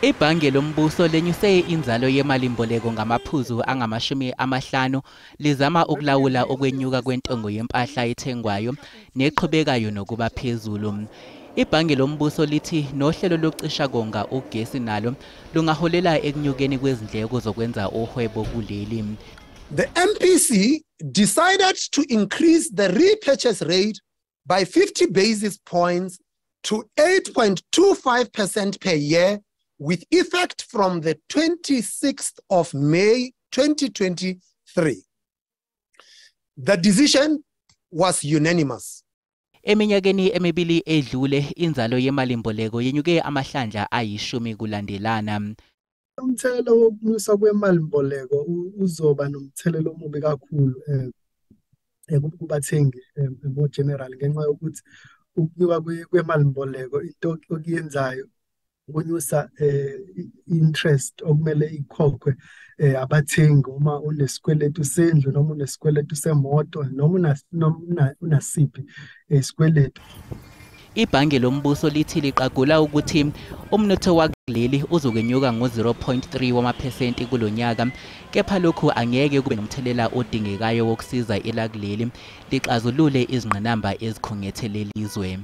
Ibhange lombuso lenyuse inzalo yemalimboleko ngamaphuzu angama-50 lizama ukulawula ukwenyuka kwentengo yempahla ethengwayo neqhubekayo nokuba phezulu. Ibhange lombuso lithi nohlelo lokucisha konga ugesi nalo lungaholela ekunyukeni kwezindleko zokwenza uhwebo kuleli. The MPC decided to increase the repurchase rate by 50 basis points to 8.25% per year with effect from the 26th of May 2023. The decision was unanimous. Eminyakeni emibili edlule inzalo yemalimboleko yenyuke amahlandla ayishumi kulandelana. Umthelela wokunyusa kwemalimboleko uzoba nomthelela omubi kakhulu kubathengi more general, ngenxa yokuthi ukunyuka kwemalimboleko into okuyenzayo ukunyusa interest okumele ikhokhwe abathengi uma unesikweletu sendlu noma unesikweletu semoto noma unasiphi isikweletu. Ibhange lombuso lithi liqagula ukuthi umnotho wakuleli uzokwenyuka ngo-0.3 wamaphesenti kulonyaka, kepha lokhu angeke kube nomthelela odingekayo wokusiza elakuleli lixazulule izingqinamba ezikhungethe lelizwe.